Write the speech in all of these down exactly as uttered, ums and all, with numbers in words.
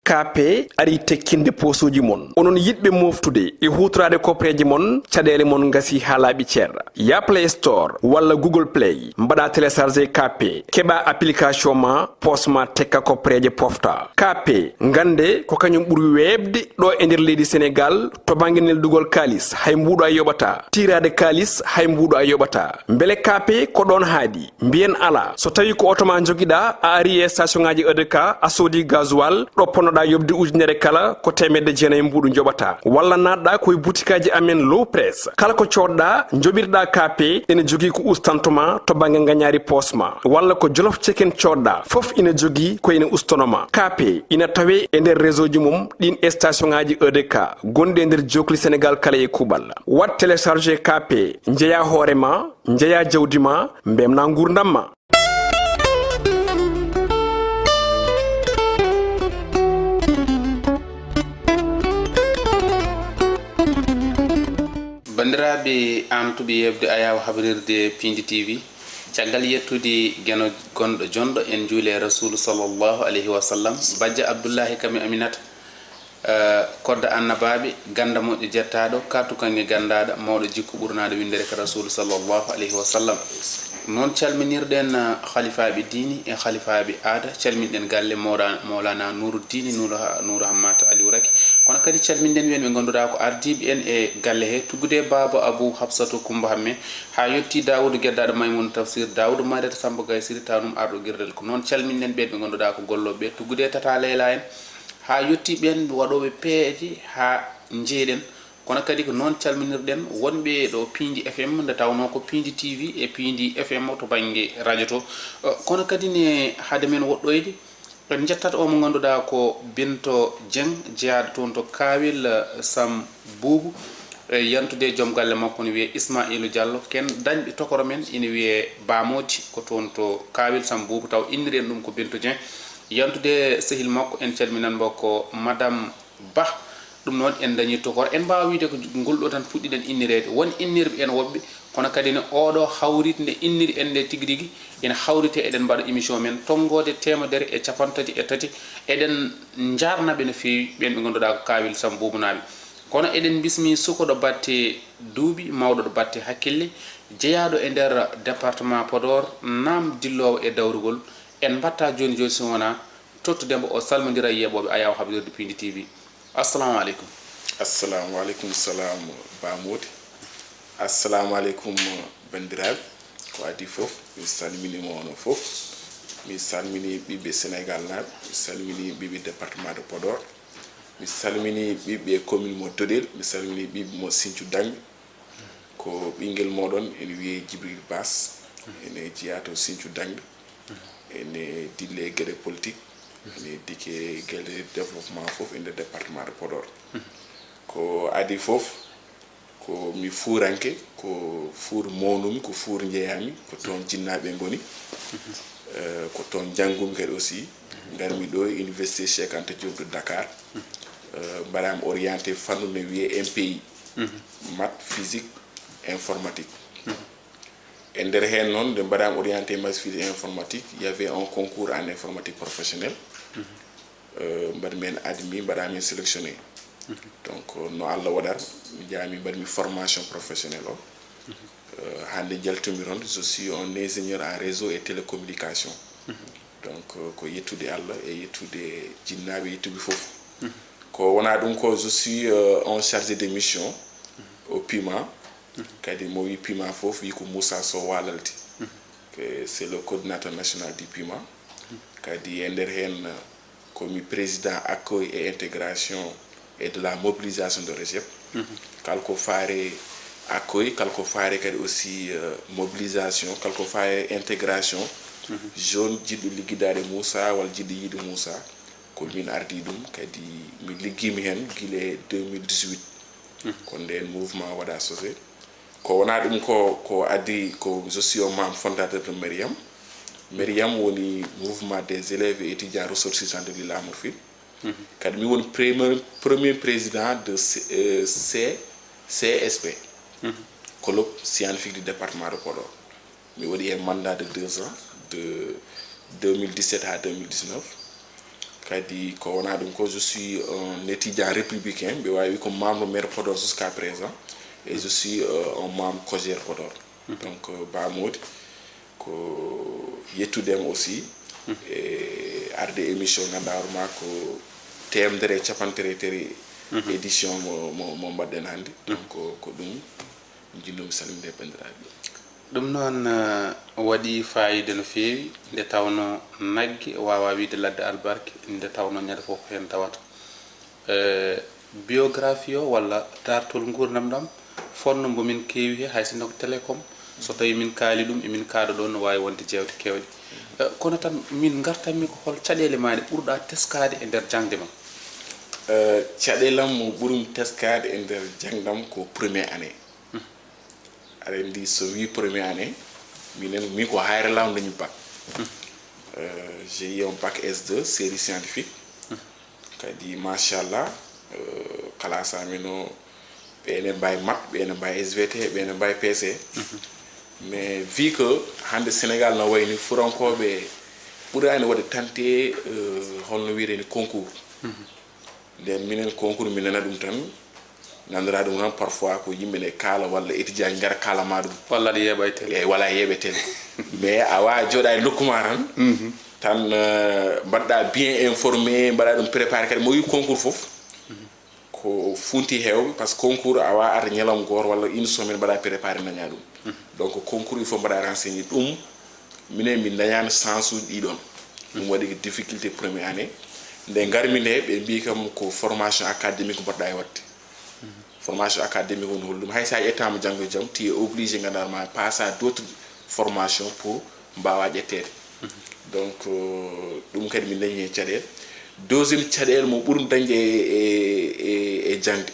Kaape arii tekkinde poosuuji mon. Onon yiɗɓe mooftude e huutoraade koppereeje mon, caɗeele mon ngasii haa laaɓi cer. Yah Play Store walla Google Play, mbaɗaa télécharger Kaape, keɓaa application ma, poos ma tekka koppereeje pofta. Kaape, ngannde ko kañum ɓuri weeɓde ɗo e nder leydi Senegaal to bannge neldugol kaalis, hay mbuuɗo a yoɓataa. Tiiraade kaalis, hay mbuuɗo a yoɓataa. Mbele Kaape ko ɗoon haaɗi? Mbiyen alaa. So tawii ko oto ma njogiɗaa, a arii e station ŋaaji E D K, a soodii gasoil, ɗo ponnoɗaa yoɓde ujunere kala, ko teemedde jeenayi mbuuɗu njoɓataa. Walla naatɗaa ko e butikaaji amen Low Press. Kala ko coodɗaa, njoɓirɗaa Kaape, ene jogii ko ustantoo ma to bannge ngañaari poos ma. Walla ko Jolof Chicken coodɗaa, fof ina jogii ko ina ustanoo ma. Kaape ina tawee e nder réseau ji mum ɗiin e station ŋaaji E D K gonɗi e nder jookli Senegaal kala e kuuɓal. Waɗ télécharger Kaape, njeyaa hoore ma, njeyaa jawdi ma, mbeltinaa nguurndam ma. Banndiraaɓe aamtuɓe yeeɓde Ayaawo Habrirde Piindi T V, caggal yettude Geno gonɗo jonɗo, en njuuli e Rasuulu sallallahu alayhi wa sallam, Bajjo Abdullaahi Kami Aminata, eh, kodda annabaaɓe, gannda moƴƴo jettaaɗo, kaatu kaŋŋe ganndaaɗo, mawɗo jikku ɓurnaaɗo winndere ka Rasuulu sallallahu alayhi wa sallam. Noon calminirɗen, eh, halifaaɓe diini e halifaaɓe aada, calminɗen galle Mawla-, Mawlana Nuuru Diini, Nuuru Ha-, Nuuru Hammaata Aliw Raki. Kono kadi calminɗen ɓeen ɓe ngannduɗaa ko ardiiɓe en e galle he, tuggude Baaba Abu Hafsatu Kummba Hamme, haa yotti Daawudu Geddaaɗo Maymuuna Tafsir, Daawudu Mayrata Sammba Gaye Siri, tawnum arɗo girdel. Ko noon calminɗen ɓeen ɓe ngannduɗaa ko gollooɓe ɓe, tuggude Tata Leyla en, haa yotti ɓeen waɗooɓe peeje haa njeyɗen. Kono kadi ko noon calminirɗen wonɓe ɗo Piindi F M, nde tawnoo ko Piindi T V e Piindi F M to bannge rajo to. Eh, kono kadi ne, hade men woɗɗoyde, en njettat o mo ngannduɗaa ko Binto Dieng, jeyaaɗo toon to Kaawel, eh, Sam Buubu, e yantude joom galle makko ne wiyee Ismaa'iilu Jallo, ken dañɓe tokoro men ina wiyee Baamooti, ko toon to Kaawel Sam Buubu, taw inniri en ɗum ko Binto Dieng. Yantude sehil makko, en calminan mo ko Madame Bah. Ɗum noon, en dañii tokor. En mbaawa wiyde ko ngol ɗo tan puɗɗiɗen innireede. Won innirɓe en woɓɓe, kono kadi ne, oɗo hawritde nde inniri en nde tigi rigi, ina hawrite eɗen mbaɗa émission men tonngoode teemedere e cappanɗe tati e tati. Eɗen njaarna ɓe no feewi, ɓeen ɓe ngannduɗaa ko Kaawel Sam Buubunaaɓe. Kono eɗen mbismii suko ɗo batte duuɓi, mawɗo ɗo batte hakkille, jeyaaɗo e nder département Podor, naam dilloowo e dawrugol. En mbaɗta jooni jooni, si wonaa tottude mbo, o salmondira e yeeɓooɓe Ayaawo Habrirde Piindi T V. Assalamu aleykum. Assalamu aleykum salam, Ba Mody. Assalamu aleykum, banndiraaɓe. Ko adii fof, mi salminiima onon fof. Mi salminii ɓiɓɓe Senegaal naaɓe, mi salminii ɓiɓɓe département de Podor, mi salminii ɓiɓɓe commune mo Doɗel, mi salminii ɓiɓɓe mo Sinthiou Dangbe. Ko ɓinngel mooɗon ene wiyee Djibril Bass, ene jeyaa to Sinthiou Dangbe, ene dille e geɗe politique, ene dike geɗe développement fof e nder département de Podor. Ko adii fof, ko mi fuuranke, ko Fuur mawnumi, ko Fuur njeyaami, ko toon jinnaaɓe ngoni. Eh, ko toon njanngumi kadi aussi. Ngarmi ɗo e Université Cheikh Anta Diop de Dakar. Eh, mbaɗaami orienté fannu ne wiyee M P I, maths, physique, informatique. E nder heen noon, nde mbaɗaami orienté maths, physique et informatique, il y avait un concours en informatique professionnelle. Euh, mbaɗmi heen admis, mbaɗaami heen sélectionné. Donc, no Allah waɗar, mi jaami, mbaɗmi formation professionnelle o. Euh, hannde njaltumi toon, je suis un ingénieur en réseau et télécommunication. Donc, euh, ko yettude Allah e yettude jinnaaɓe yettuɓe fof. Ko wonaa ɗum ko, je suis, euh, un chargé de mission au piment. Kadi mo wi piment fof wi ko Moussa Sow Walalde. Que c'est le coordinateur national du piment. Kadi e nder heen, euh, ko mi président accueil et intégration et de la mobilisation de Rejep. Kala ko faare accueil, kala ko faare kadi aussi, euh, mobilisation, kala ko faare intégration. Jeune jiɗɗo liggidaade Moussa walla jiɗɗo yiide Moussa, ko min ardii ɗum, kadi mi liggiimi heen gila e deux mille dix-huit. Ko ndeen mouvement waɗa sosé. Ko wonaa ɗum ko, ko adii ko, je suis un membre fondateur de Meriyam. Meriyam woni mouvement des élèves et étudiants ressortissants de l'île à Morphil. Kadi mi woni premier, premier président de C-, euh, C-, C S P, colloque scientifique du département de Podor. Mi waɗi heen mandat de deux ans, de deux mille dix-sept à deux mille dix-neuf. Kadi ko wona ɗum ko, je suis un étudiant républicain, ɓe wawi ko membre maire Podor jusqu'à présent, et je suis euh, un membre COJER Podor. Donc euh, Ba Mody, ko yettudem aussi e arde émission ganduɗa hoore ma ko temedere e capantere tati édition mo mo mo mbaɗɗen hannde. Donc ko ɗum jinnoomi salminde e banndiraaɓe. Ɗum noon eh, waɗi faayiida no feewi, nde tawnoo nagge waawaa wiyde ladde albarke, nde tawnoo ñande fof ko heen tawata. Eh, biographie o walla daartol nguurndam ɗam, fotno mbo min keewi he, hay sinno ko télécom, so tawii min kaali ɗum, emin kaaɗa ɗoon, no waawi wonde jeewte keewɗe. Eh, kono tan, min ngartanmi ko hol caɗeele maa ɗe ɓurɗaa teskaade e nder jaŋde ma? Eh, caɗeele am mo ɓurum teskaade e nder jaŋde am ko premier année. Aɗa anndi so wii premier année, minen min ko Hayre Law dañmi bac. Euh, j'ai eu un bac S deux, série scientifique. Kadi machallah, euh, classe amen o ɓe ene mbawi maths, ɓe ene mbawi S V T, ɓe ene mbawi P C. Mais vu que hannde Sénégal no wayni, furankoɓe ɓurani waɗde tenté euh, holno wiyete ni, concours. Nden minen concours mi nana ɗum tan, nandora ɗum tan parfois ko yimɓe ne kaala walla étudiant ngara kaala ma ɗum. Walla aɗa yeeɓa e télé. Eyyi, walla yeeɓe télé. Mais a wawa jooɗa e nokku ma tan, tan euh, mbaɗɗa bien informé, mbaɗa ɗum préparé, kadi mo wi concours foof ko funti hewɓe, par ce que concours a wawa arde ñalawma goto walla une semaine mbaɗa préparé daña ɗum. Donc concours il faut mbaɗa renseigné ɗum. Minen min dañani chance uji ɗiɗon. Ɗum waɗi ko difficulté premier année. Nde garmi nde ɓe mbi kam ko formation académique mbaɗɗa e waɗde. Formation académique woni holɗum? Hay sa ƴettama janngo e jam, tu es obligé ganduɗa ma passe à d'autres formations pour mbawa ƴetteede. Donc euh, ɗum kadi min dañi hen caɗele. Deuxième caɗele mo ɓurum dañde e, e, e, e jangde,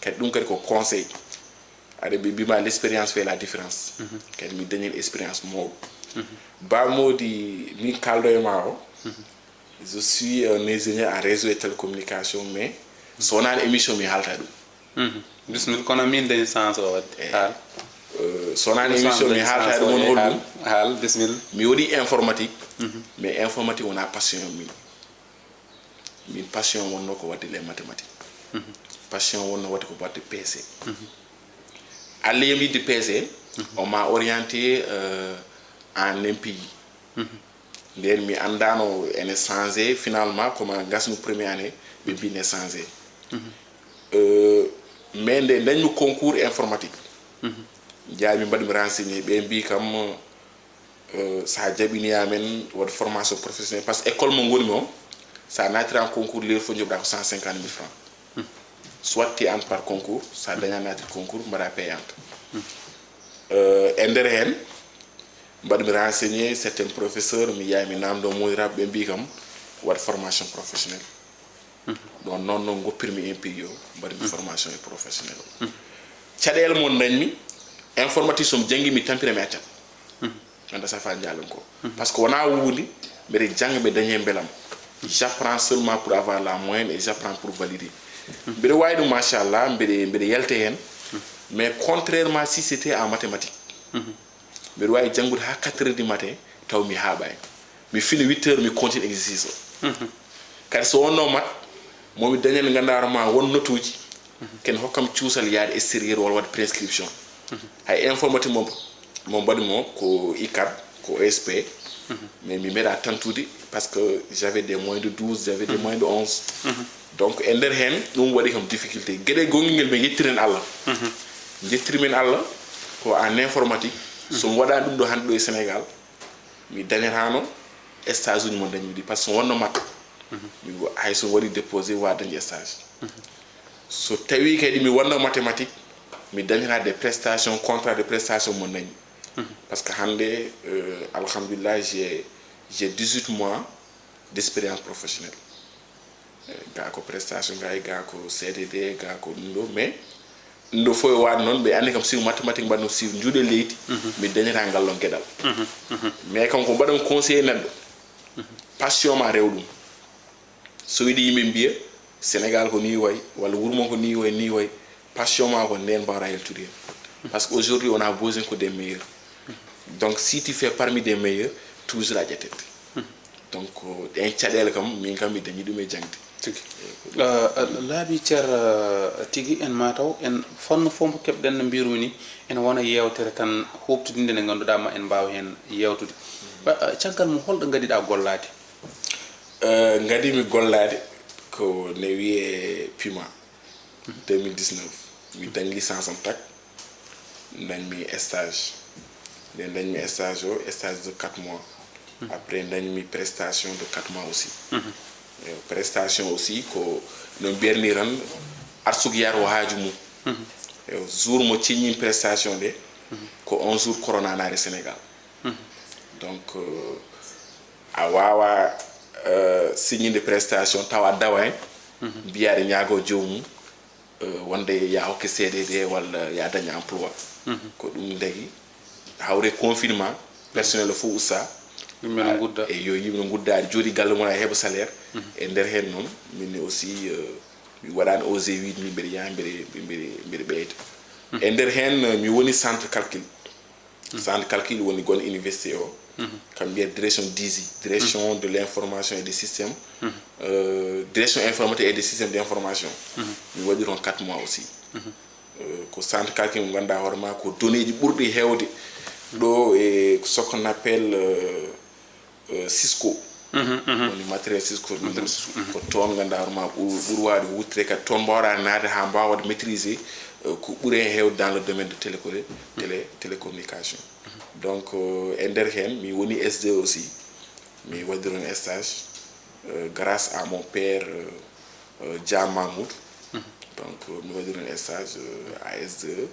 kadi ɗum kadi ko conseil. Aɗa ɓe mbima l'expérience fait la différence. Kadi mi dañi expérience mawɗo. Ba Mody, min kaldo e ma o, je suis un ingénieur en réseau et télécommunication, mais so wonani émission mi halta ɗum. Bismil, kono min dañi chance o waɗde. Haal. Euh, so wonani émission mi halta ɗum, woni holɗum? Haal, bismil. Mi waɗi informatique, mais informatique wona passion am min. Min passion wonno ko waɗde les mathématiques. Passion wonno waɗde ko waɗde P C. Alla yam yidde P C, on m'a orienté euh, en M P I. Nden mi andano ene changé, finalement comme a gasnu premier année ɓe mbi ne changé. Euh, mais nde dañmi concours informatique, jaa mi mbaɗmi renseigné, ɓe mbi kam euh, sa jaɓini amen waɗ formation professionnelle, par ce que école mo gonmi o, sa natira en concours, leyru fof joɓɗa ko cent cinquante mille francs. Soit tu entres par concours, sa daña natir concours mbaɗa payante. Euh, e nder hen mbaɗmi renseigné certains professeurs, mi yaha mi namdo modiraaɓe, ɓe mbi kam waɗ formation professionnelle. Ɗon noon noon goppirmi M P I o, mbaɗmi formation e professionnel o. Caɗele mon dañmi, informatique somi janngi mi tampira mi accat. Ganda safa jaalan ko, par ce que wona wuundi mbeɗa jannga mbeɗa dañi hen belam. J'apprends seulement pour avoir la moyenne et j'apprends pour valider. Mbeɗa wawi ɗum machallah, mbeɗa mbeɗa yalta hen. Mais contrairement si c'était en mathématique, mbeɗa wawi janngude ha quatre heures du matin taw mi haaɓani. Mi fini huit heures, mi continue exercice o. Kadi so wonno mat momi dañani ganduɗa ma won notuji, ken hokkam cuusal yaade extérieur walla waɗa prescription. Hay informatique mo mo mbaɗmi o ko ICAD, ko O S P. Mais mi meeɗa tantude par ce que j'avais des moins de douze, j'avais des moins de onze. Donc e nder hen ɗum waɗi kam difficulté. Gueɗe gonguel ngel mi yettiren Allah. Jettirmin Allah ko en informatique. Somi waɗani ɗum ɗo hande ɗo e Sénégal, mi dañatano stage uji mo dañmi ɗi, par ce que wonno mat mi hay so waɗi déposé wa dañi stage. So tawi kadi mi wonno mathématique, mi dañata des prestations, contrat de prestation mo dañmi. Par ce que hande euh, alhamdulillah j'ai j'ai dix-huit mois d'expérience professionnelle. Ga ko prestation, ga ga ko C D D, ga ko ɗum ɗo, mais ɗum ɗo fof e waade noon ɓe anndi kam siw mathématique mbaɗ ɗum siw juuɗe leydi, mi dañata ngal ɗon geɗal. Mais kam ko mbaɗam conseillé neɗɗo, passion ma rew ɗum. So yiɗi yimɓe mbiya Sénégal ko ni way walla wuro mon ko ni way ni way, passion ma ko nden mbawra yaltude hen. Par ce que aujourd'hui on a besoin que des meilleurs. Donc si tu fais parmi des meilleurs, toujours a ƴettet. Donc, ɗen caɗeele kam, min kam mi dañi ɗum e jaŋde. Tigi. Laabi cer tigi en mataw en fannu fof mo keɓɗen no mbirumi ni ene wona yewtere tan huɓtodinde nde ngannduɗaa ma en mbaaw heen yewtude. Caggal mum holɗo ngadiɗa gollaade? Ngadimi gollaade ko ne wiyee pima. Deux mille dix-neuf mi dañi licence am tak, dañmi stage. Nde dañmi stage o, stage de quatre mois. Après dañmi prestation de quatre mois aussi. Eyo, prestation aussi ko no mbiyatmi tan, arsuk yar o haaju mum. Eyo, jour mo ceññin prestation nde ko on jour corona naati Sénégal. Donc a wawa signinde prestation tawa a dawa hen, mbiya aɗa ñaago joomum wonde ya hokke seede ɗe walla ya daña emploi. Ko ɗum tagi, hawre confinement, personnel o fof usta. Yimɓe no ngudda. E yo yimɓe no ngudda, aɗa jooɗi galle mum, aɗa heɓa salaire. E nder hen noon min aussi mi waɗani osé wiide min mbiɗa yaha mbiɗa mbiɗa mbiɗa ɓeyda. E nder hen mi woni centre calcul. Centre calcul woni gon université o, kam mbiyata direction disi, direction de l' information et des systèmes. Direction informatique et des systèmes d' information. Mi waɗi toon quatre mois aussi. Ko centre calcul mo ngannduɗaa hoore ma ko données ji ɓurɗi heewde ɗo e ce qu'on appelle Cisco. Woni matériel Cisco ɗum. Ko toon ngannduɗaa hoore ma ɓuri waawde wuttire, kadi toon mbaawɗaa naatde haa mbaawaa waɗde maîtriser ko ɓuri heen heewde dans le domaine de télécole télé télécommunication. Donc e nder heen mi woni S deux aussi. Mi waɗi toon stage grâce à mon père Dia Mamoudou. Donc mi waɗi toon stage à S deux.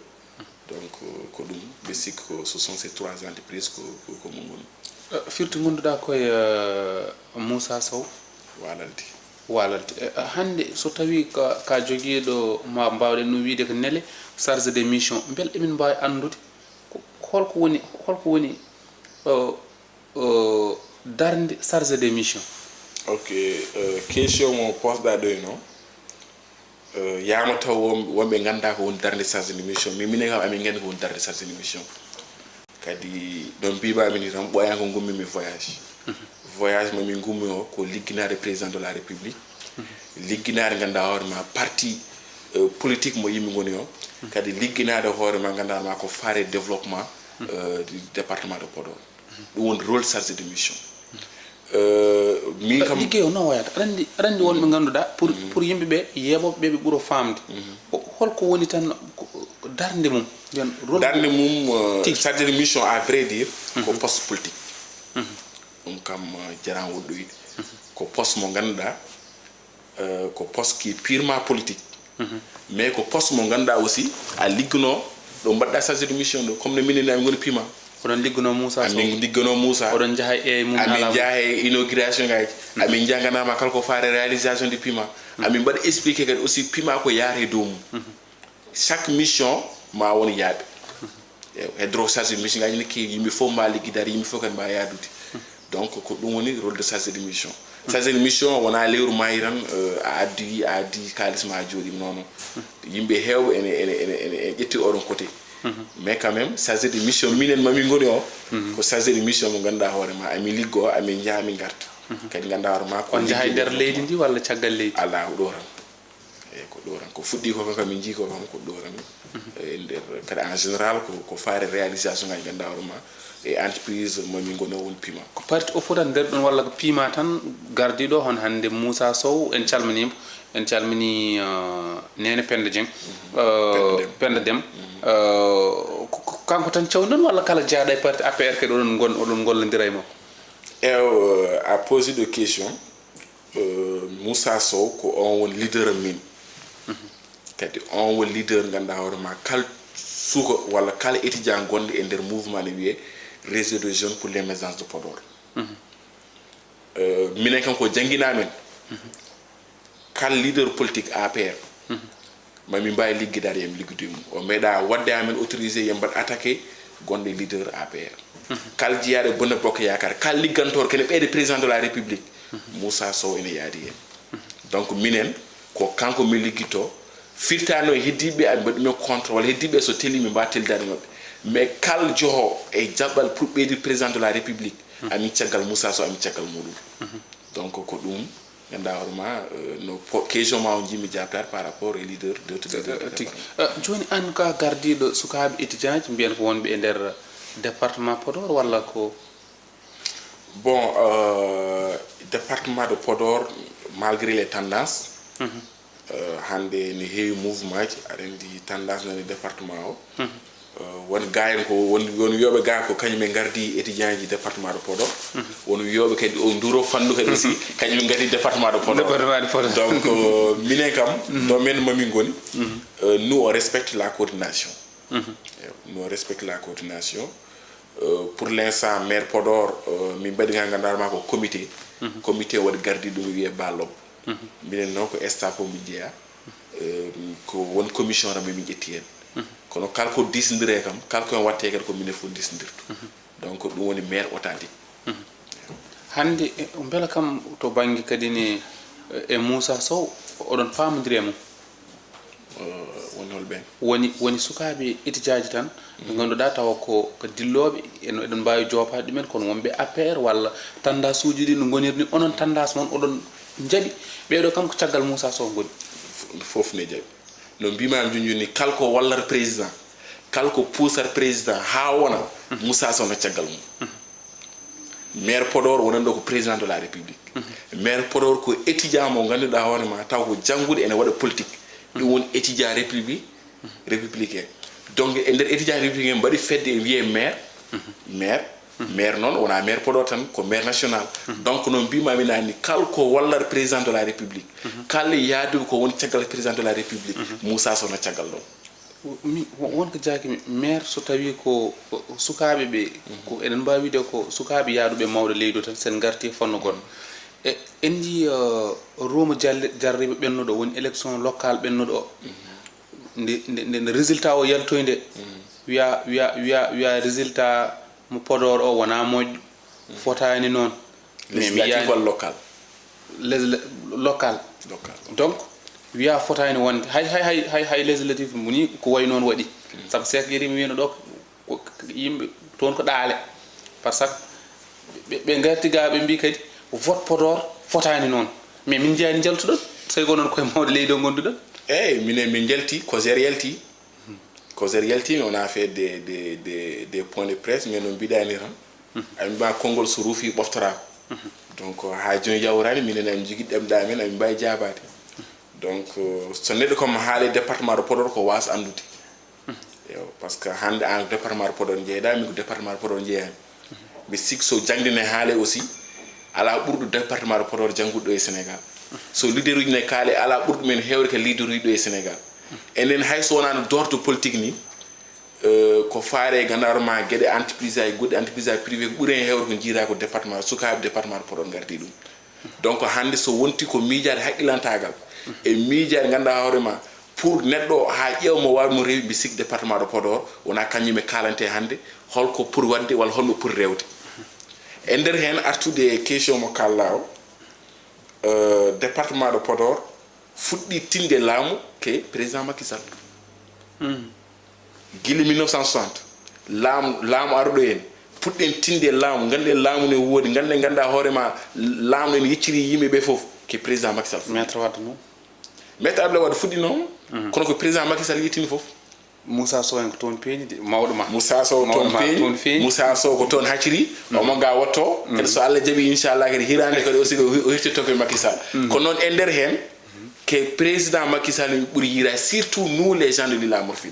Donc ko ɗum ɓe sikki ko ce sont ces trois entreprises ko ko ko mo ngoni. Firti ngonduɗa koye Moussa Sow. Walalde. Walalde. Hannde so tawi ka jogiiɗo ma mbawɗen no wiide ko nele chargé de mission, mbel emin mbawi anndude holko woni holko woni darnde chargé de mission? Ok. Question mo posɗa ɗo e noon yama taw wonɓe ngannda ko woni darnde chargé de mission, min minen kam amin nganndi ko woni darnde chargé de mission. Kadi ɗon mbimami ni tan ɓoyan ko ngummimi voyage. Voyage mo min ngummi o ko ligginaade président de la république, ligginaade ngannduɗa hoore ma parti politique mo yimɓe ngoni o, kadi ligginaade hoore ma ngannduɗa ma ko fare développement du département de Podor. Ɗum woni rôle chargé de mission. Min kam liggey o no wayata aɗa anndi aɗa anndi wonɓe ngannduɗa pour pour yimɓe ɓe yeeɓoɓe ɓe ɓe ɓuro famde. Holko woni tan darnde mum? Mbiyan rôle darnde mum chargé de mission à vrai dire ko poste politique. Ɗum kam jarani woɗɗoyde. Ko poste mo ngannduɗa ko poste qui est purement politique. Mais ko poste mo ngannduɗa aussi a liggono ɗo mbaɗɗa chargé de mission ɗo comme no minen ni amin ngoni pima. Oɗon liggono Moussa Sow. Amin liggono Moussa. Oɗon njaha e mum. Amin njaha e inauguration ngaji. Amin njaha ngannduɗa ma kala ko faare réalisation de pima. Amin mbaɗa expliqué kadi aussi pima ko yaata e dow mum. Chaque mission ma won yaaɓe. Eyo, e droit chargé mission ngaji ne keewi, yimɓe fof mbawa liggidaade, yimɓe fof kadi mbawa yaadude. Donc ko ɗum woni rôle de chargé de mission. Chargé de mission wona lewru maayi tan a addi a addi kaalis ma a jooɗima, non non. Yimɓe heewɓe ene ene ene ene ene ƴetti oɗon côté. Mais quand même chargé de mission minen mami ngoni o ko chargé de mission mo ngannduɗa hoore ma amin liggo amin njaha min ngarta. Kadi ngannduɗa hoore ma ko on njaha e nder leydi ndi walla caggal leydi? Ala ko ɗo tan. Eyi ko ɗo tan ko fuɗɗi ko kam min jii ko kam ko ɗo tan. E nder kadi en général ko ko faare réalisation ngaji ngannduɗa hoore ma e entreprise mo min ngoni o woni pima. Ko parti o foti tan nder ɗon walla ko pima tan gardiɗo hon hannde Moussa Sow en calminimo en calmini Nene Penda Dieng. Penda Dem. Kanko tan cawɗon walla kala jaaɗa e parti A P R kadi oɗon ngon oɗon ngollondira e makko? Ew a posi ɗo question. Moussa Sow ko on woni leader am min. Kadi on woni leader ngannduɗa hoore ma kala suka walla kala étudiant gonɗo e nder mouvement ne wiyee réseau de jeunes pour l' émergence de Podor. Minen kam ko janngina men kala leader politique A P R. Mami mbawi liggidaade yam liggude mum o meeɗa wadde amen autorisé yam mbaɗ attaqué gonɗe leader A P R. Kala jiyaaɗo bonne bokka yakar kala liggantoor kene ɓeyde président de la république. Moussa Sow ene yaadi heen. Donc minen ko kanko min liggitto firtano e heddiɓe aɓe mbaɗi ɗumen contre walla heddiɓe so teli min mbawa tellidaade maɓɓe. Mais kal joho e jaɓɓal pour ɓeydi président de la république, amin caggal Moussa Sow, amin caggal muɗum. Donc ko ɗum ganduɗa hoore ma, euh, no po- question ma o jimmi jabtar par rapport e leader de, de, de, de Tigi. Eh, joni an ka gardiɗo sukaɓe étudiant ji mbiyen ko wonɓe e nder département Podor walla ko? Bon, euh, département de Podor, malgré les tendances, euh, hande ne heewi mouvement ji, aɗa andi tendance nani département o. Euh, won gayen ko won won wiyoɓe ga ko kañum en gardi étudiant ji département de Podor. Won wiyoɓe kadi o nduro fannu kadi aussi kañum en gardi département de Podor. Département de Podor. Donc euh, minen kam ɗo men mami ngoni, euh, nous on respecte la coordination. Eyo, nous on respecte la coordination. Euh, pour l'instant maire Podor, euh, min mbaɗi ga ganduɗa ma ko comité. Comité waɗi gardi ɗum wiye ballom. Minen noon ko staff o min jeeya. Euh, ko won commission tan min ƴetti hen. Kono kala ko disindire kam, kala ko en watte kadi ko minen fof disindirtu. Donc ɗum woni maire authentique. Hannde e- mbela kam to bannge kadi ne e Moussa Sow oɗon paamodiri e mum? Euh, woni hol ɓen? Woni woni sukaaɓe étudiant ji tan ɓe ngannduɗaa tawa ko ko dillooɓe eno eɗon mbaawi joopaade ɗumen kono wonɓe A P R walla tendance uji ɗi no ngoniri ni onon tendance mon oɗon njaɓi ɓeeɗo kam ko caggal Moussa Sow ngoni? Fof ne jaɓi. No mbima jooni jooni kala ko wallat président, kala ko puusat président ha wona, Moussa Sow no caggal mum. Maire Podor wonani ɗo ko président de la république. Maire Podor ko étudiant mo ganduɗa hoore ma taw ko janngude ene waɗa politique. Ɗum woni étudiant république républicain. Donc e nder étudiant républicain mbaɗi fedde e wiye maire. Maire maire noon wona maire Podor tan ko maire national. Donc noon mbimami nani kala ko wallat président de la république, kala yaaduɓe ko woni caggal président de la république, Moussa Sow no caggal ɗon. Min wonko jaaki mi maire so tawi ko sukaaɓe ɓe ko eɗen mbaawi wiide ko sukaaɓe yaaduɓe mawɗo leydi o tan sen ngarti e fannu goɗɗo e en njii roma jarriba ɓennuɗo woni élection locale ɓennuɗo o nde nde nde résultat o yaltoy nde wiya wiya wiya wiya résultat mo Podor o wona moƴƴo fotaani noon mais mi yaani local local local donc wiya fotaani wonde hay hay hay hay hay législatif mo ni ko way noon waɗi sabu Seck Yérim wiyno ɗo ko yimɓe toon ko ɗaale par ce que ɓe ngarti ga ɓe mbi kadi vote Podor fotaani noon mais min jeyani jaltuɗon tawi ko noon koye mawɗo leydi o gonduɗon eyyi minen min jalti COJER yalti COJER yalti on a fait des des des des points de presse mais no mbiɗani tan amin mbawi konngol so ruufi ɓoftorako donc ha joni yawrani minen amin jogui ɗemɗe amen amin mbawi jabade donc so neɗɗo kam haale département de Podor ko wasa andude eyo par ce que hande an département de Podor jeeyɗa min ko département de Podor jeeyami mi sikki so jangde ne haale aussi ala ɓurɗo département de Podor jannguɗo e Sénégal so leader uji ne kaale ala ɓurɗo men hewre ka leader uji ɗo e Sénégal enen hay so wonano dorto politique ni ko faare e gandaaro ma geɗe entreprise aji goɗɗi entreprise aji privé ko ɓuri hen hewre ko jiira ko département sukaɓe département de Podor gardi ɗum donc hande so wonti ko miijaade haqqilantagal e miijaade ganduɗa hoore ma pour neɗɗo ha ƴeewa mo wawi mo rewi mbi sikki département de Podor wona kañum e kalante hande holko pour wadde walla holmo pour rewde e nder hen artude e question mo kalla o département de Podor fuɗɗi tinde laamu ke président Macky Sall gila mille neuf cent soixante laamu laamu aruɗo en puɗɗen tinde laamu ganden laamu ne woodi ganden ganda hoorema laamu ne yecciri yimɓe ɓe foof ke président Macky Sall fuɗɗi maître wadde noon maître Abdoulaye Wade fuɗɗi noon kono ko président Macky Sall yettini foof Moussa Sow en ko toon peeñi de mawɗo ma Moussa Sow toon peeñi Moussa Sow ko toon hacciri omo ga wotto kadi so Allah jaɓi inchallah kadi hirande kadi aussi o hirtitto koye Macky Sall ko noon e nder hen ke président Macky Sall ɓuuri yiira surtout nous les gens de l'île à Morphil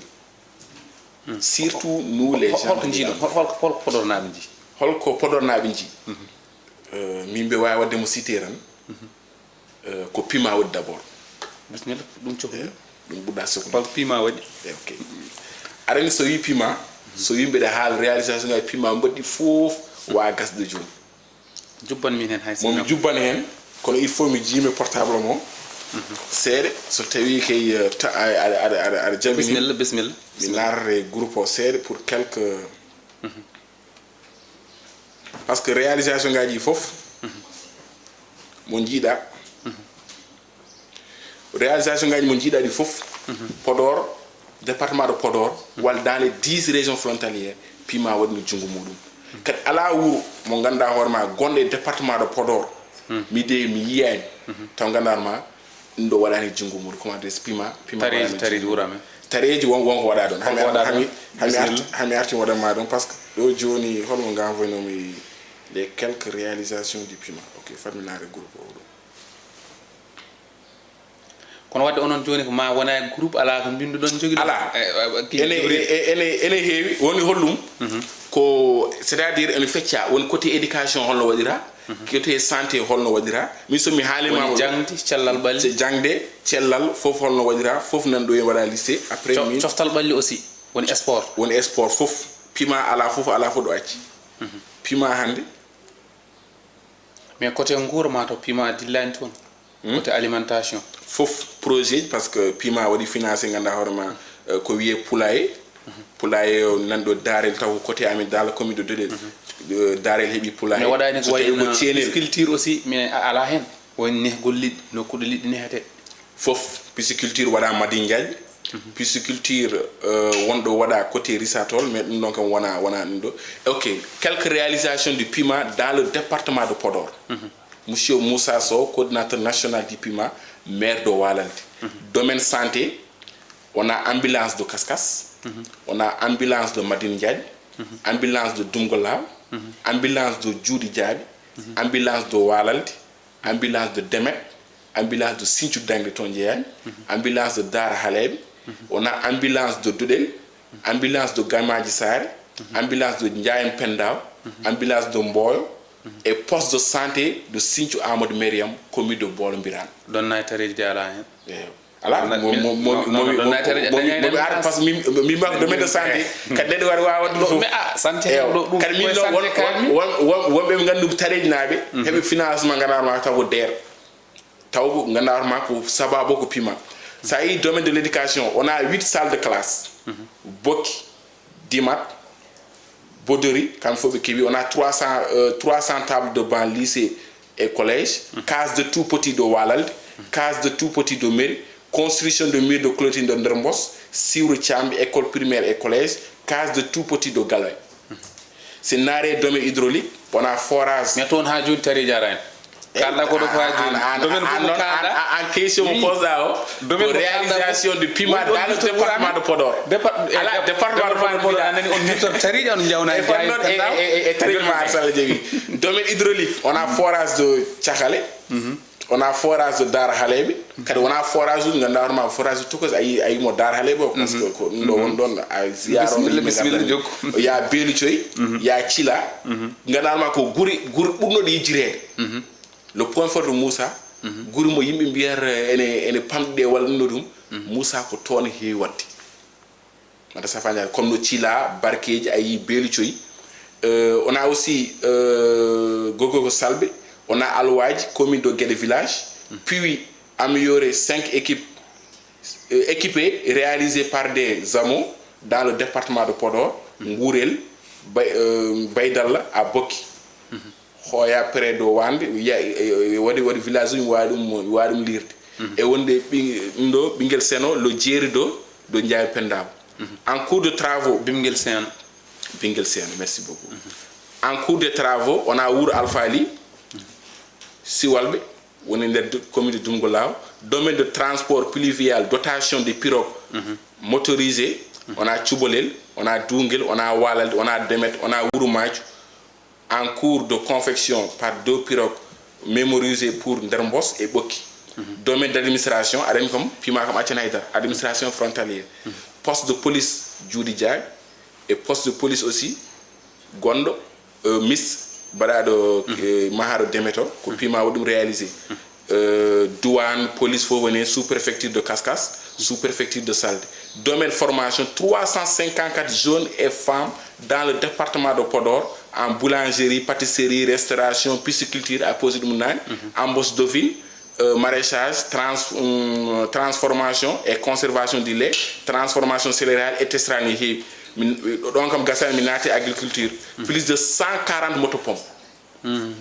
surtout nous les gens holko jiiɗon holko holko Podornaaɓe jii holko Podornaaɓe jii min mbe wawi wadde mo cité tan ko pima waɗi d' abord bisimilla ɗum cohli ɗum ɓurɗa sokkude holko pima waɗi ok arani so wi pima so yimɓe ɗe haala réalisation ngaji pima mbaɗɗi fof wawa gasde jooni jubban min hen hay momi jubban hen kono il faut mi jiime portable mo seeɗa so tawi kay aɗa jamini bisimilla bisimilla mi laarata e groupe o seeɗa pour quelque par ce que réalisation ngaji ɗi foof mo jiiɗa réalisation ngaji mo jiiɗa ɗi foof Podor département de Podor, walla dans les dix régions frontalières, pima waɗi no junngo muɗum. Kadi alaa wuro mo ngannduɗaa hoore ma gonɗo e département de Podor, mi de mi yiyaani, taw ngannduɗaa ma ɗum ɗo waɗaani junngo muɗum. Comment dire, pima, pima tareeji, waɗaani tareeji junngo wuro amen. Tareeji won, won ko waɗaa ɗon. Hami, hami, hami arti, hami arti waɗan ma ɗon, parce que ɗo jooni holmo nganvoynomi les quelques réalisations du pima. Ok, fat mi laare groupe o ɗo. Kono wadde onon jooni ko ma wona e groupe, alaa ko mbinnduɗon jogiɗon? Alaa. Ene, ene, ene heewi. Woni hollum? Ko, c'est-à-dire, ene fecca. Woni côté éducation holno waɗira, côté santé holno waɗira. Min so mi haalima woni jaŋde, cellal ɓalli. Jaŋde, cellal, fof holno waɗira, fof nan ɗo e waɗa lycée. Après min coftal ɓalli aussi, woni sport. Woni sport, fof. Pima alaa fof, alaa fof ɗo acci. Pima hannde. Mais côté nguura ma to pima a dillaani toon? Côté alimentation? Fof projet, parce que pima waɗi financé, ngannduɗaa hoore ma, ko wiyee poulailler. Poulailler o nan ɗo Daarel, taw ko côté amen dans la commune de Dodel. Daarel heɓi poulailler. Mais waɗaani ko wayi no pisciculture aussi, mais a alaa heen. Woni nehgol liɗɗi, nokkuɗo liɗɗi nehetee. Fof, pisciculture waɗa Madine Diagne. Pisciculture wonɗo waɗa côté Risatol, mais ɗum ɗon kam wona, wona ɗum ɗo. Ok, quelques réalisations du pima dans le département de Podor. Monsieur Moussa Sow, coordinateur national du pima, maire de Walalde. Domaine santé, on a ambulance de Kaskas, on a ambulance de Madine Diagne, ambulance de Dumgolaw, ambulance de Djoudi Diaby, ambulance de Walalde, ambulance de Demet, ambulance de Sinthiou Dangde toon jeyaani, ambulance de Daara Haleeɓe, on a ambulance de Duɗel, ambulance de Gamaji Saare, ambulance de Ndiayen Pendaw, ambulance de Mboyo, e poste de santé de Sinthiou Amadou Mariam, commune de Bolo Mbiraan. Ɗon nayi tareeji de alaa heen? Eeyo. Alaa, mo mo mo mo mi ara, parce que min min mbaa ko domaine de santé. Kadi neɗɗo waɗi waawa waɗde fof. Mais a santé ɗo ɗum kadi min ɗo won won won wonɓe ɓe nganndu tareejinaaɓe heɓe financement ngannduɗaa ma taw ko deer, taw ko ngannduɗaa ma ko sababu ko pima. So a yii domaine de l'éducation, on a huit salles de classe, Boki, Dimat, Bodori, kamɓe fof ɓe keewi. On a trois cents, euh, trois cents tables de banc lycée et collège, case de tout petit de Walalde, case de tout petit de mairie, construction de mur de clôture de Nderbos, Siwro Thiambi, école primaire et collège, case de tout petit de Galway. So en naare domaine hydraulique, on a forage. Mais toon haa jooni tareeji araani. Kalɗa ko ɗo ko haa jooni. Domaine ko kalɗa. An question mo posɗa o, ko réalisation de pima dans le département de Podor. Ala département de Podor, a nani on nirtor tareeji, on njawna e jaayi e tareeji ma. Arsala jegi domaine hydraulique, on a forage de Cakale, on a forage de Daara Haleeɓe. Kadi wona forage uji ngannduɗaa hoore ma, forage de Tokos, a yi, a yi mo Daara Haleeɓe o, parce que ko ɗum ɗo won ɗon, a ziyara on. Bisimilla, bisimilla, jokku. Ya Beelu Coy, ya Cila. Ngannduɗaa hoore ma ko guri, guri ɓurnoɗi yijjireede. Le point fort de Moussa, guri mo yimɓe mbiyata ene, ene pamɗi ɗe walla ɗum ɗo ɗum, Moussa ko toon heewi waɗde. Mata safañaade, comme no Cila, Barkeeji, a yii Beelu Coy. Euh, on a aussi, euh, Gogo ko Salɓe, on a Alwaaji, commune de Guédé village, puis améliorer cinq équipes, euh, équipées, réalisées par des hameaux dans le département de Podor, Nguurel, Bay-, euh, Baydalla, à Bokki. Hooya près de Wande, ya-, e, e, waɗi, waɗi village uji, mi waawi ɗum, mi waawi ɗum liirde. E wonde ɓi-, ɗum ɗo, Ɓinngel Seno, lo jeeri do, do Njaay Pendaw. En cours de travaux. Bimngel Seeno. Bimngel Seeno, merci beaucoup. En cours de travaux, on a Wuro Alfaali, Siwalɓe, woni nder du-, commune de Dumgo Laaw. Domaine de transport pluvial, dotation de pirogue motorisée, on a Cubalel, on a Duungel, on a Walalde, on a Demet, on a Wuro Maaju. En cours de confection par deux pirogues mémorisées pour Nder Mbos et Ɓokki. Domaine d'administration, aɗa anndi kam, pima kam accani hay dara. Administration frontalière. Poste de police Juuɗe Jaaɓi et poste de police aussi gonɗo, euh, Miss, baɗaɗo, euh, mahaaɗo Demet o, ko pima waɗi ɗum réalisé. Euh, douane, police fof woni heen, sous-préfecture de Kaskas, sous-préfecture de Salde. Domaine formation, trois cent cinquante-quatre jeunes et femmes dans le département de Podor, en boulangerie, pâtisserie, restauration, pisciculture, a posé ɗum naane, embauche d'office, euh, maraîchage, trans-, hum, transformation et conservation du lait, transformation céréales, et cetera, ne heewi. Min, ɗon kam gasani, mi naati agriculture. Plus de cent quarante motopompes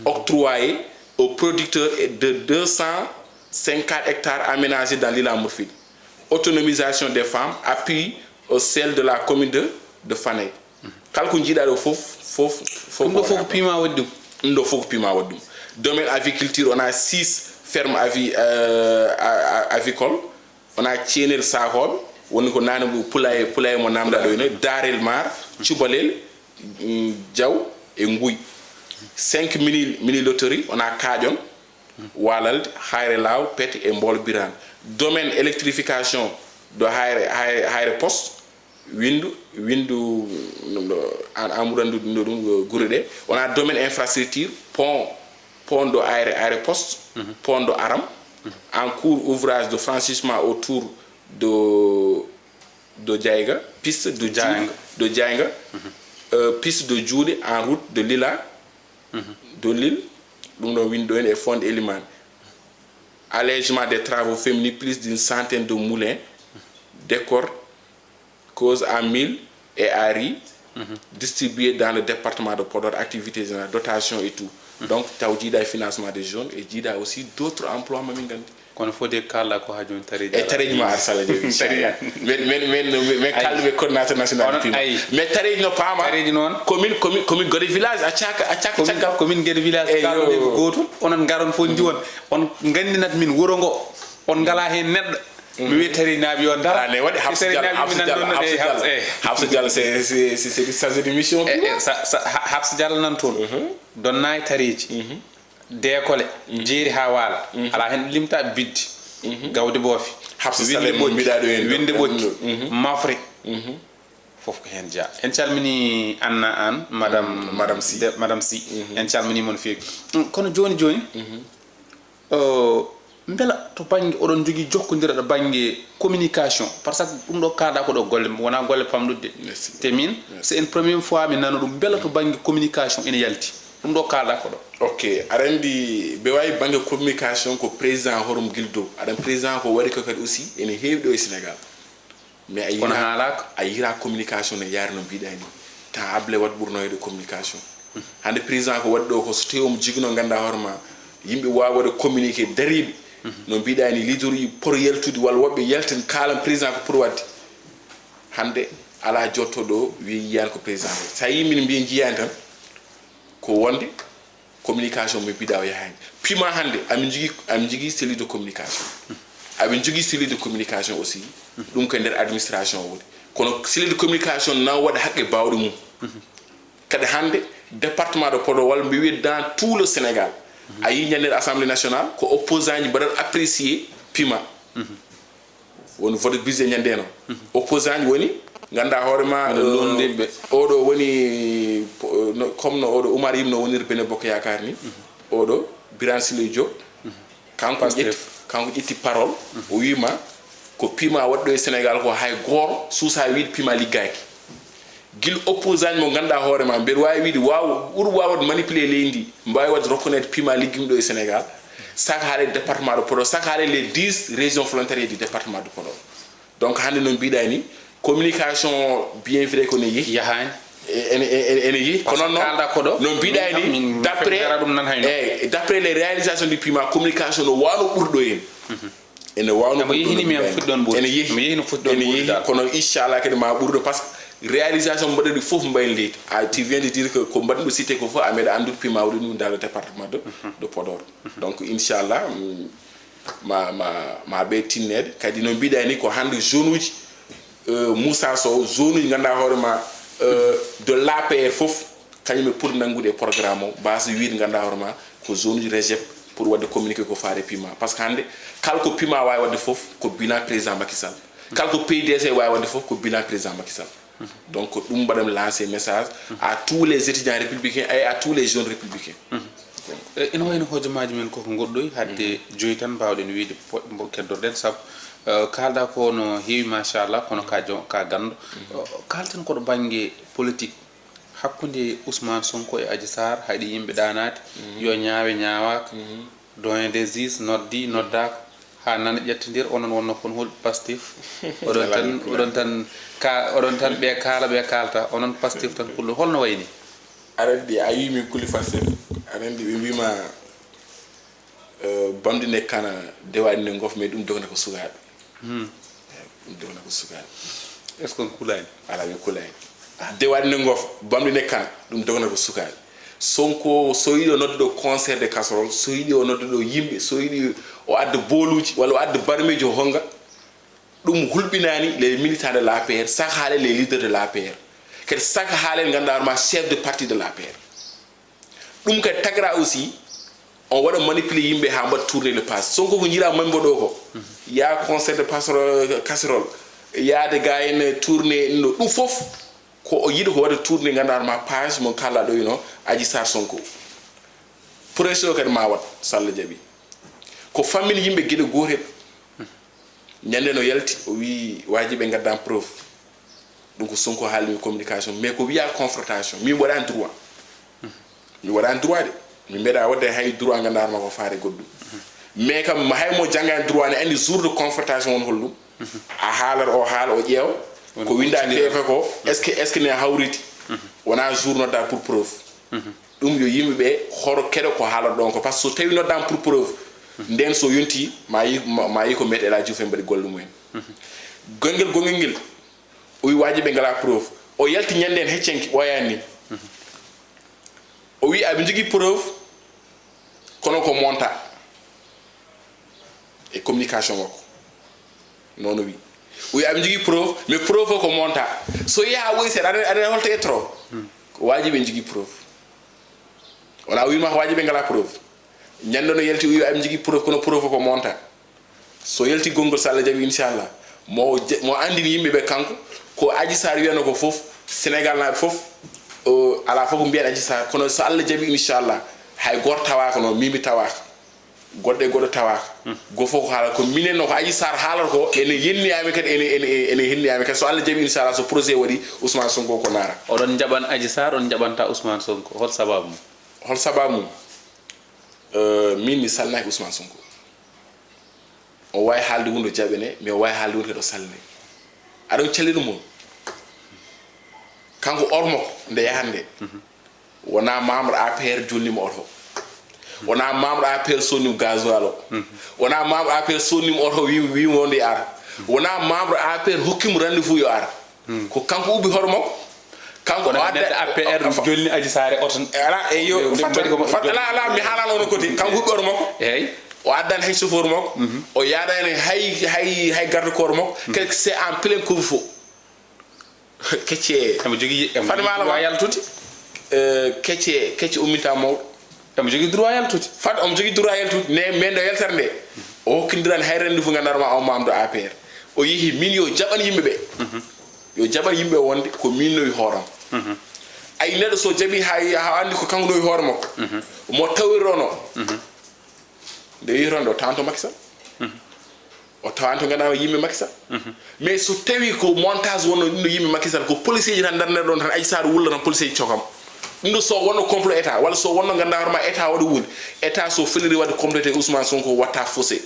octroyées aux producteurs de deux cent cinquante hectares aménagés dans l'île à Morphil. Autonomisation des femmes, appui au sel de la commune de, de Fanay. Kala ko njiiɗaa ɗo fof, fof, fof. Ɗum ɗo fof ko piment waɗi ɗum. Ɗum ɗo fof ko piment waɗi ɗum. Domaine aviculture, on a six fermes avi-, euh, a-, a-, avicoles. On a Ceenel Saakooɓe, woni ko naane mo Pulaye, Pulaye mo naamndaa ɗo ene, Daarel Maar, Cubalel, mm, Diaw et Nguy. Cinq mini, mini loterie, on a Kaaƴon, Waalalde, Hayre Laaw, Pete et Mbool Biraan. Domaine électrification de Hayre, Hayre, Hayre Poste, Windu, Windu, ɗum ɗo, an, an ɓuri anndude ɗum ɗo, ɗum ɗo gure ɗe. On a domaine infrastructure, pont, pont de Hayre, Hayre Poste, pont de Aram, en cours ouvrage de franchissement autour de, de Diayga, piste de Diayga. Diayga, de Diayga, euh, piste de Djoudé en route de Lila, de Lille, ɗum ɗo windu ɗo ene e Fonde Elimane. Allègement des travaux féminins, plus d'une centaine de moulins, décor, cause à mil et à riz, distribués dans le département de Podor, activité générale, dotation et tout. Donc, taw jiiɗa e financement des jeunes et jiiɗa aussi d'autres emplois, mamin nganndi. Kono foti kaalɗa ko haa jooni tareeji. E tareeji ma ar sala jeeɗi, inchallah. Men, men, men, men, men kaalɗo ɓe coordinateur national pima. Mais tareeji no paama. Tareeji noon. Commune, commune, commune Gode village, a caaka, a caaka caggal. Commune Gede village, kaalɗo ɓe ko gootum. Onon ngaron fof ndiwon. On nganndinat min wuro ngo. On ngalaa heen neɗɗo. Mi wiya tareeji naaɓe yo ndar. Ala ne waɗi Hafsa Diallo, Hafsa Diallo, Hafsa Diallo, c'est, c'est, c'est, c'est chargé de mission. Eh, eh, sa, sa, Ha-, Hafsa Diallo nan toon. Donna e tareeji. Deekole, jeeri haa waala. Alaa heen limta biddi. Gawde boofi. Hafsa Salem mo mbiɗa ɗo heen. Winde ɓokki. Mafre. Fof ko heen jeyaa. En calminii Anna Aan, madame, madame Sy. De, madame Sy. En calminii mon feewi. Mm, kono jooni jooni, o, mbela to bannge oɗon njogii jokkondiral to bannge communication? Par ce que ɗum ɗo kaalɗa ko ɗo golle, wonaa golle pamɗuɗe. Merci. Te min, merci, c'est une première fois mi nano ɗum. Mbela to bannge communication ene yalti? Ɗum ɗo kaalɗa ko ɗo. Ok, aɗa anndi, ɓe waawi bannge communication ko président horum gildo. Aɗa président ko waɗi ko kadi aussi ene heewi ɗo e Sénégal. Mais a Kono yiira, haalaaka. A yiira communication ne yaari no mbiɗa ni. Tan Ablaye Wade ɓurno heewde communication. Hannde président ko waɗi ɗo ko so tawi omo jogino ngannduɗaa hoore ma, yimɓe waawa waɗde communiqué dariiɓe. No mbiɗa ni, leader uji pour yaltude walla woɓɓe yaltin kaalan président ko pour waɗde. Hannde alaa jotto ɗo wiya yiyaani ko président waɗi. So a yii min mbiya njiyaani tan, ko wonde communication mo mbiɗa o yahaani. Pima hannde, amin njogii, amin njogii cellule de communication. Amin njogii cellule de communication aussi. Ɗum ko e nder administration o woni. Kono cellule de communication na waɗa haqqe baawɗe mum. Kadi hannde, département de Podor, walla mbi wiya dans tout le Sénégal, a yii ñande assemblée nationale, ko opposant ji mbaɗat apprécier pima. Woni vote budget ñande no. Opposant ji woni, ngannduɗaa hoore ma, oɗo woni, po-, no, comme no oɗo Oumar Youm no woniri Benno Bokk Yaakaar ni. Oɗo Birane Souleye Diop, kanko ƴetti, kanko ƴetti parole, o wiima ko pima waɗɗo e Sénégal ko hay gooro suusa wiide pima liggaaki. Gila opposant mo ngannduɗaa hoore ma, mbeɗa waawi wiide waaw, ɓuri waawde manipuler leydi ndi, mbaawi waɗde reconnaître pima liggi ɗo e Sénégal, saka haaɗe département de Podor, saka haaɗe les dix régions frontalières du département de Podor. Donc hannde no mbiɗa ni, communication bien vrai ko ne yehi. Yahaani. E, ene, ene, ene yehi. Kono noon, kaalɗa ko ɗo, no mbiɗa ni, d'après, eh, d'après les réalisations du pima, communication no waano ɓurɗo heen. Ene waawno. Mo yehini mi en fuɗɗon ɓuri. Ene yehi. Mo yehino fuɗɗon ɓuri. Ene yehi, kono inchallah kadi ma ɓurɗo, parce que réalisation mbaɗɗo ɗi fof mbayni leydi. A, tu viens de dire que ko mbaɗɗo cité ko fof, a meeɗa anndude pima waɗi ɗum dans le département de, de Podor. Donc inchallah, mm, ma, ma, ma ɓe tinneede. Kadi no mbiɗa ni ko hannde jeune uji, euh, Moussa Sow, jeune uji ngannduɗaa hoore ma, euh, de l'A P R fof, kañum e pour nanngude e programme o, mbasa wiide ngannduɗaa hoore ma ko zone uji Régep pour waɗde communiqué ko faare pima. Parce que hannde, kala ko pima waawi waɗde fof, ko bilan président Macky Sall. Kala ko P U D C waawi waɗde fof, ko bilan président Macky Sall. Donc, ko ɗum mbaɗam lancer message à tous les étudiants républicains et à tous les jeunes républicains. Eh, ina wayno hojomaaji men koko ngoɗɗoyi, hadde joyi tan mbaawɗen wiide po-, mbo keddorɗen, sabu, eh, kaalɗa ko no heewi, machallah, kono ka jo-, ka ganndo. Eh, kaalten ko ɗo bannge politique. Hakkunde Ousmane Sonko e Adji Sarr, haɗi yimɓe ɗaanaade, yo ñaawe ñaawaaka, doyen des juges noddi, noddaaka, haa nana ƴettondir, onon wonno kon hol Pastef? Oɗon tan, oɗon tan ka-, oɗon tan ɓe kaala, ɓe kaalta, onon Pastef tan kulɗo, holno wayni? Aɗa anndi, a yii min kuli Pastef, aɗa anndi ɓe mbiima, eh, bamɗi ne kana, dewaɗi ne ngof, mais ɗum dogna ko sukaaɓe. Hmm. Eh, ɗum dogna ko sukaaɓe. Est-ce que on kulaani? Alaa, mi kulaani. Dewaade nde ngoofa, bamɗi nde kana, ɗum dogna ko sukaaɓe. Sonko, so yiɗi o nodda ɗo concert de casserole, so yiɗi o nodda ɗo yimɓe, so yiɗi o adda booluuji, walla o adda barmeeji o honnga, ɗum hulɓinaani les militants de l'A P R, saka haale les leaders de l'A P R. Kadi saka haale ngannduɗaa hoore ma chef de parti de l'A P R. Ɗum kadi tagra aussi, on waɗa manipuler yimɓe haa mbaɗa tourner le page. Sonko ko jiiraa mambo ɗo ko, yaa concert de casserole, yaade ga en tourner no, ɗum fof ko o yiɗi ko waɗa tourner ngannduɗaa hoore ma page mo kaalɗaa ɗo ino Adji Sarr Sonko. Projet o kadi ma waɗ, so Allah jaɓi. Ko fammini yimɓe geɗe gootel. Ñande no yalti, o wi waajiɓe ngaddan preuve. Ɗum ko Sonko haalmi communication, mais ko wiya confrontation, min waɗani droit. Mi waɗani droit de. Mi mbeɗa waɗde hay droit ngannduɗaa hoore ma ko faare goɗɗum. Mais kam, hay mo janngani droit ne anndi jour de confrontation won holɗum. A haalat o haala, o ƴeewa. Ko winda P V ko, est-ce que, est-ce que ne hawriti? Wona jour nodda pour preuve. Ɗum yo yimɓe ɓe horo keɗo ko haalata ɗon ko, par ce que so tawi noddama pour preuve, nden so yonti, ma yi, ma, ma yi ko Maître El Hadji Diouf en mbaɗi golle mumen. Gonngel, gonngel ngel, o wi waajiɓe ngala preuve. O yalti ñande en heccenki, ɓooyaani ni. O wi aɓe njogii preuve, kono ko monta. E communication makko. Noon o wi. O wi aɓe njogii preuve, mais preuve o ko monta. So yaha woyi seeɗa, aɗa, aɗa holto ettoro? Ko waajiɓe njogii preuve. Wala o wiima ko waajiɓe ngala preuve. Ñande no yalti o wi aɓe njogii preuve, kono preuve o ko monta. So yalti gonngol, so Allah jaɓi, inchallah, mo je-, mo anndini yimɓe ɓe kanko, ko Adji Sarr wiyano ko fof, Sénégal naaɓe fof, o, alaa fof ko mbiyan Adji Sarr, kono so Allah jaɓi, inchallah, hay gooto tawaaka noon, min mi tawaaka. Goɗɗo e goɗɗo tawaaka. Go fof ko haala ko minen no ko Adji Sarr haalata ko, ene yenni amin kadi, ene, ene, ene yenni amin kadi. So Allah jaɓi, inchallah, so projet waɗi, Ousmane Sonko ko naara. Oɗon njaɓan Adji Sarr, on njaɓanta Ousmane Sonko. Hol sababu mum? Hol sababu mum? Euh, min mi salminaaki Ousmane Sonko. O waawi haalde wonde o jaɓene, mais o waawi haalde wonde kadi o salmine. Aɗa on calli ɗum on? Kanko ormo ko nde yahande. Wona membre A P R jolnimo oto. Wona membre A P R sonnimo gasoil o. Wona membre A P R sonnimo oto, wi, wimo wonde yo ar. Wona membre A P R hokkimo rendez-vous yo ar. Ko kanko ubbi hoore makko. Kanko o adda A P R jolni Adji Sarr e oto. Ala, e yo, fat, fat, ala, ala, mi haalano onon koti. Kanko ubbi hoore makko. Eyyi. O addani hay chauffeur makko. O yaadani hay, hay, hay garde corps makko. Kadi c'est en plein couvre-feu. Kecce. Emo jogii, emo jogii droit yaltude. Eh, kecce, kecce umminta mawɗo. Emo jogii droit yaltude. Fat omo jogii droit yaltude. Ne, mais ndo yaltere nde, o hokkindirani hay rendez-vous ngannduɗaa ma o membre de A P R. O yehi min yo jaɓan yimɓe ɓe. Yo jaɓan yimɓe wonde ko min nowi hooram. Ay neɗɗo so jaɓi ha, ha anndi ko kanko nowi hoore makko. Mo tawirono. Nde yehi toon, nde o tawanto Macky Sall. O tawanto ngannduɗaa yimɓe Macky Sall. Mais so tawi ko montage wonno ɗum ɗo yimɓe Macky Sall, ko policier ji tan darnere ɗon tan, Adji Sarr wulla tan policier ji cokam. Ɗum ɗo so wonno complot état, walla so wonno ngannduɗaa hoore ma état waɗa wuude. État so feliri waɗde comploté Ousmane Sonko watta faussé.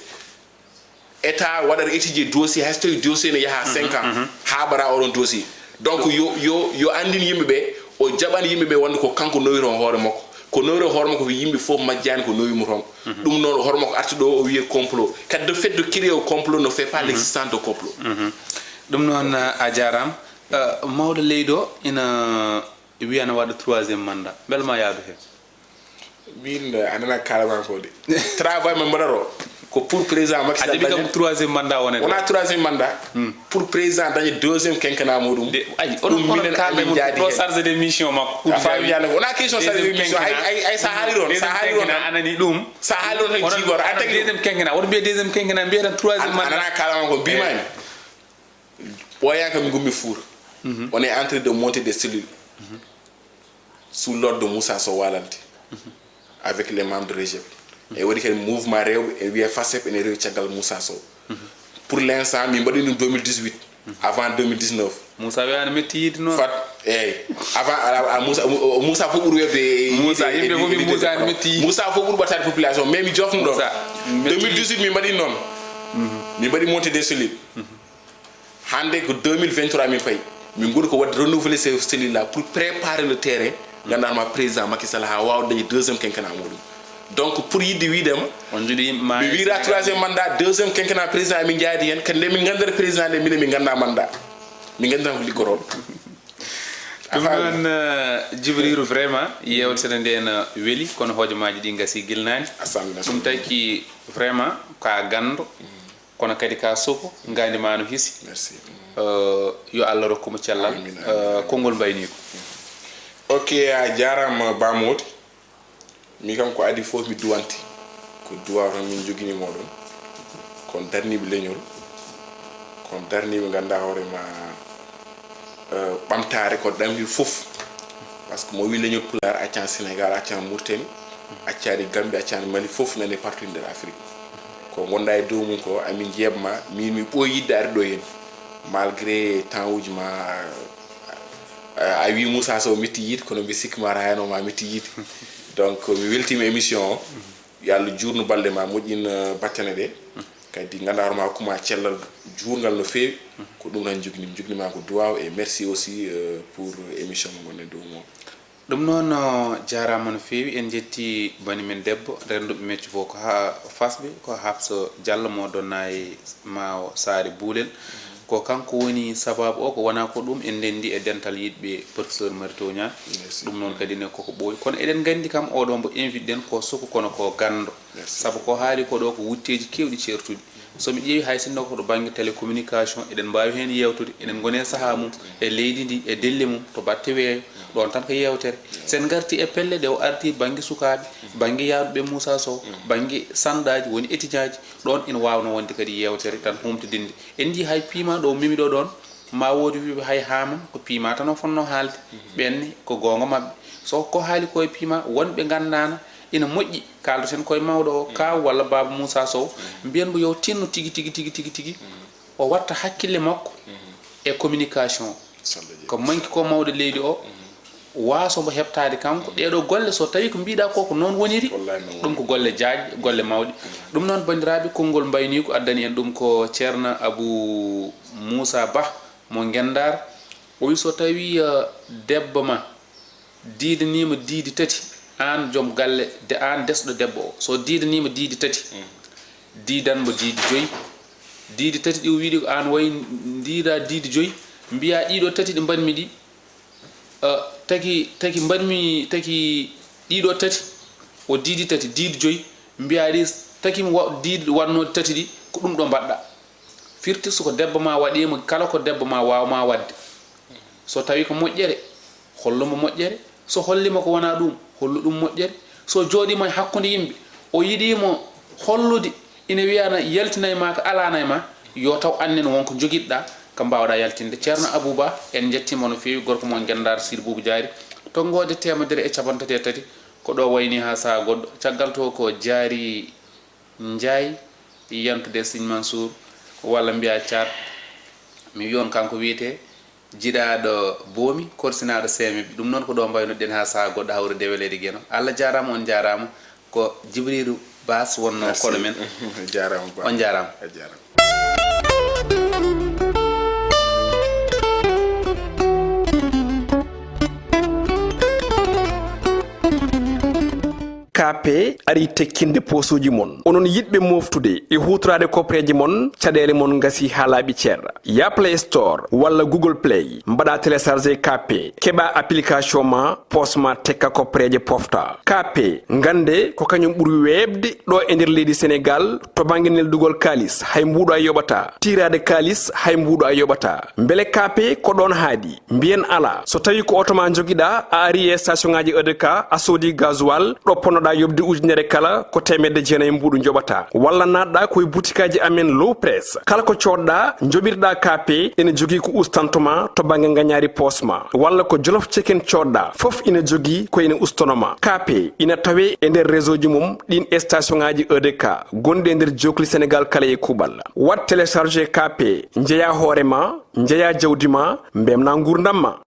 État waɗata étudier dossier, hay so tawi dossier ne yaha cinq ans, haaɓara oɗon dossier. Donc yo, yo, yo anndin yimɓe ɓe, o jaɓan yimɓe ɓe wonde ko kanko nowiro hoore makko. Ko nowiro hoore makko ko yimɓe fof majjani ko nowi mo toon. Ɗum noon hoore makko arti ɗo o wiye complot. Kadi de fait de créer o complot ne fait pas l'existence de complot. Ɗum noon a jaaraama. Eh, mawɗo leydi o ina wiya ana waɗa troisième mandat. Mbele ma yaadu heen? Min a nana kalaman ko de. Travail mo mbaɗaro ko pour président Macky Sall daña troisième mandat wonata. Wona troisième mandat. Pour président daña deuxième quinquennat muɗum. Ay, onon onon kalde mo ɗo chargé de mission makko. A faami yalla ko wona question chargé de mission. Ay, ay, ay, sa haali ɗon, sa haali ɗon. Anani ɗum. Sa haali ɗon tan jiigor a tagi. Deuxième quinquennat, woto mbiye deuxième quinquennat, mbiye tan troisième mandat. Anana kalaman ko mbimami. Ɓooyaani kam, min ngummi Fuuta. On est en train de monter des cellules sous l'ordre de Moussa Sow Walante, avec les membres de Régep. E waɗi kadi mouvement rewɓe, e wiyee FASEP, ene rewi caggal Moussa Sow. Pour l'instant, min mbaɗi ɗum deux mille dix-huit, avant deux mille dix-neuf. Moussa wiyaani metti yiide noon. Fat, eyyi. Avant, ala, ala, Moussa, Mou-, Moussa fof ɓuri webde e Moussa, yiide, yimɓe fof mbi Moussa no metti yiide. Moussa fof ɓuri ɓataade population, mais mi jofnu ɗo. Moussa, metti yiide. Deux mille dix-huit, min mbaɗi noon. Min mbaɗi monter des cellules. Hannde ko deux mille vingt-trois min payi. Min ngoni ko waɗde renouveler ces cellules là pour préparer le terrain. Ngannduɗaa ma président Macky Sall haa waawa dañde deuxième quinquennat muɗum. Donc pour yiɗde wiidema, on njiɗi yimɓe ma mi wiira troisième mandat, deuxième quinquennat président emin jaadi heen. Kadi nde min nganndata président nde, minen min ngannda mandat. Min nganndiraa ko liggorooɗo. Ɗum noon, eh, Jibriiru, vraiment, yeewtere nde no weli, kono hojomaaji ɗi ngasi gilnaani. Ɗum taki, vraiment, ko a ganndo, kono kadi ko a soko, ngaandi maa no hisi. Merci. Eh, yo Allah rokku mo cellal. Amiin, amiin, eh, amiin. Konngol mbayniiko. Ok, a jaaraama Ba Mody. Min kam ko adii fof mi duwante. Ko duwaaw tan min njogini mooɗon. Kon darniiɓe leñol. Kon darniiɓe nganndaa hoore ma, eh, ɓamtaare ko ɗamri fof. Parce que mo wi leñol Pulaar accan Sénégal, accan Mauritanie, accaani Gambie, accaani Mali, fof nani partout nder Afrique. Ko ngonɗaa e dow mum ko amin njeeɓ ma, min mi ɓooyi yiɗde arde ɗo heen. Malgré temps uji ma, eh, a wi Moussa Sow metti yiide, kono mbi sikki ma hayno ma metti yiide. Donc mi weltiima émission o. Yo Allah juurnu balɗe ma, moƴƴin, eh, battane ɗe. Kadi nganndaa hoore ma, hokku ma cellal juurngal no feewi. Ko ɗum tan njogini mi, njogini ma ko duwaaw, et merci aussi, eh, pour émission mo ngonɗen dow mo. Ɗum noon, o jaaraama no feewi. En njetti bani men debbo, rennduɓe meccu fof ko haa fasɓe, ko Hafsa Diallo mo Donnaaye Maawo Saare Buulel. Ko kanko woni sabaabu o, ko wonaa ko ɗum en ndenndi e dental yiɗɓe professeur Mary Teuw Niane. Merci. Ɗum noon kadi ne koko ɓooyi. Kono eɗen nganndi kam oɗo mbo invite ɗen ko soko kono ko ganndo. Merci. Sabu ko haali ko ɗo ko wutteeji keewɗi ceertuɗi. So mi ƴeewi hay sinno ko to bannge télécommunication, eɗen mbaawi heen yeewtude, eɗen ngoni e sahaa mum, e leydi ndi, e delle mum, to batte weeyo, ɗoon tan ko yeewtere. So en ngarti e pelle ɗe o arti bannge sukaaɓe, bannge yaaduɓe Moussa Sow, bannge sanɗaaji, woni étudiant ji, ɗoon ina waawnoo wonde kadi yeewtere tan humtodinde. En njii hay piima ɗo memi ɗo ɗoon, ma woodi wiiɓe hay haama ko piima tan o fotnoo haalde, ɓenne ko goonga maɓɓe. So ko haali ko e piima, wonɓe nganndaana ina moƴƴi, kaaldoten koye mawɗo o, kaaw walla baaba Moussa Sow, mbiyen mbo yo tinno tigi, tigi, tigi, tigi, tigi, o watta hakkille makko e communication. Ko manki ko mawɗo leydi o, waaso mbo heɓtaade kanko. Ɗeeɗo golle, so tawi ko mbiɗa ko, ko noon woniri, ɗum ko golle jaajɗe, golle mawɗe. Ɗum noon, banndiraaɓe, konngol mbayniiko addani en ɗum ko Ceerno Abou Moussa Bah mo Ngendaar. O wi so tawi, eh, debbo ma diidaniima diidi tati, aan joom galle, de aan desɗo debbo o, so diidaniima diidi tati, diidan mbo diidi joyi. Diidi tati ɗi o wiɗi ko aan wayi ndiida diidi joyi, mbiya ɗiɗo tati ɗi mbaɗmi ɗi, eh, taki, taki mbaɗmi, taki ɗiɗo tati, o diidi tati, diidi joyi, mbiya ɗi taki mi wa-, diidi wannooɗi tati ɗi, ko ɗum ɗo mbaɗɗa. Firti so ko debbo ma waɗiima, kala ko debbo ma waawma waɗde. So tawi ko moƴƴere, hollu mo moƴƴere. So holliima ko wonaa ɗuum, hollu ɗum moƴƴere. So jooɗiima e hakkunde yimɓe, o yiɗii mo hollude, ina wiyana yaltinay ma ko alaanay ma, yo taw annen won ko njogiɗɗa ko mbaawɗa yaltinde. Ceerno Abou Bah, en njettiima no feewi, gorko mo Ngendaar Siidi Buubu Jaari, tonngoode teemedere e cappanɗe tati e tati, ko ɗo wayni haa sahaa goɗɗo. Caggal to ko Jaari Njaay, yantude Siñ Mansour, walla mbiya Caat. Mi wi on kanko wiyetee jiɗaaɗo boomi, korsinaaɗo seemɓe. Ɗum noon ko ɗo mbaynoɗen haa sahaa goɗɗo hawrude e weleede Geno. Allah jaaraama, on njaaraama. Ko Jibriiru Baas wonnoo koɗo men. Jaaraama Ba. On njaaraama. A jaaraama. Kaape arii tekkinde poosuuji mon. Onon yiɗɓe mooftude e huutoraade kopreeje mon, caɗeele mon ngasii haa laaɓi cer. Yah Play Store walla Google Play, mbaɗaa télécharger Kaape, keɓaa application ma, poos ma tekka kopreeje pofta. Kaape, ngannde ko kañum ɓuri weeɓde ɗo e nder leydi Senegaal to bannge neldugol kaalis, hay mbuuɗu a yoɓataa. Tiiraade kaalis, hay mbuuɗu a yoɓataa. Mbele Kaape ko ɗoon haaɗi? Mbiyen alaa. So tawii ko oto ma njogiɗaa, a arii e station ŋaaji E D K, a soodii gasoil, ɗo ponnoɗaa yoɓde ujunere kala, ko teemedde jeenayi mbuuɗu njoɓataa. Walla naatɗaa ko e butikaaji amen Low Press. Kala ko coodɗaa, njoɓirɗaa Kaape, ene jogii ko ustantoo ma to bannge ngañaari poos ma. Walla ko Jolof Chicken coodɗaa, fof ina jogii ko ina ustanoo ma. Kaape ina tawee e nder réseau ji mum ɗiin station ŋaaji E D K gonɗi e nder jookli Senegaal kala e kuuɓal. Waɗ télécharger Kaape, njeyaa hoore ma, njeyaa jawdi ma, mbeltinaa nguurndam ma.